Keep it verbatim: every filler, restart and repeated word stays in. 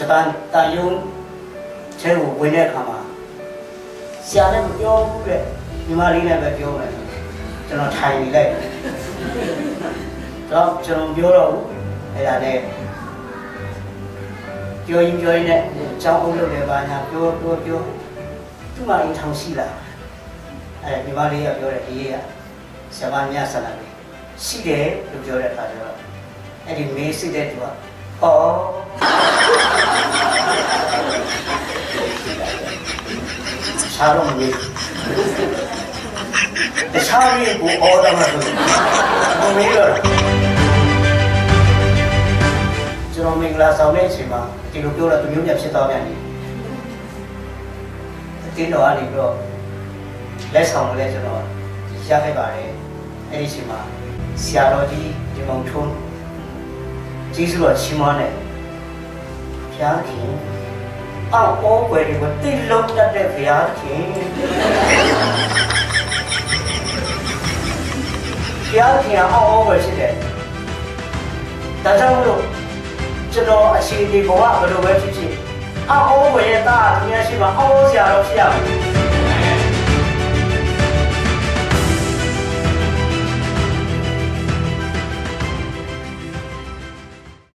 တန်တန်ရုံးထဲကိုဝင်တဲ့အခါမှာ ဆရာနဲ့မပြောဘူးတဲ့၊ ညီမလေးနဲ့ပဲပြောမယ်ဆို၊ ကျွန်တော်ထိုင်နေလိုက်တယ်။ တော့ကျွန်တော်မပြောတော့ဘူး။ အဲ့ဒါနဲ့ပြောရင်းပြောရင်းနဲ့ ကျောင်းအုပ်လုပ်တယ်၊ ဘာညာပြောပြောပြော၊ သူ့မှာအိမ်ထောင်ရှိလား။ အဲ့ညီမလေးကပြောတယ်၊ ဒီကဆရာမမြတ်ဆန္ဒပဲရှိတယ်လို့ပြောတဲ့အခါကျတော့၊ အဲ့ဒီမေးစစ်တဲ့သူက၊ အော်၊ တခြားတော့မမေးဘူး။ တခြားမေးကိုအော်တာမှဆို၊ မမေးတော့ဘူး။ ကျွန်တော်မင်္ဂလာဆောင်တဲ့အချိန်မှာ ဒီလိုပြောတော့ သူမျိုးပြန်ဖြစ်သွားပြန်တယ်။ အသင်းတော်ကနေပြီးတော့ လက်ဆောင်ကိုလည်းကျွန်တော်ရခဲ့ပါတယ်။ အဲ့ဒီအချိန်မှာ ဆရာတော်ကြီးတင်မောင်ထွန်း ကျေးဇူးတော်ချီးမွမ်းတယ်။ ဘုရားသခင်၊ အောက်အိုးကွယ်တွေကိုသိပ်လုံးတတ်တဲ့ဘုရားသခင်၊ ဘုရားသခင်ကအအောက်အိုးကွယ်ဖြစ်တယ်။ ဒါကြောင့်မလို့ ကျွန်တော်အခြေအနေဘဝဘယ်လိုပဲဖြစ်ဖြစ်၊ အောက်အိုးကွယ်ရဲ့သားက သူများရှေ့မှာအောက်အိုးစရာတော့ဖြစ်ရမယ်။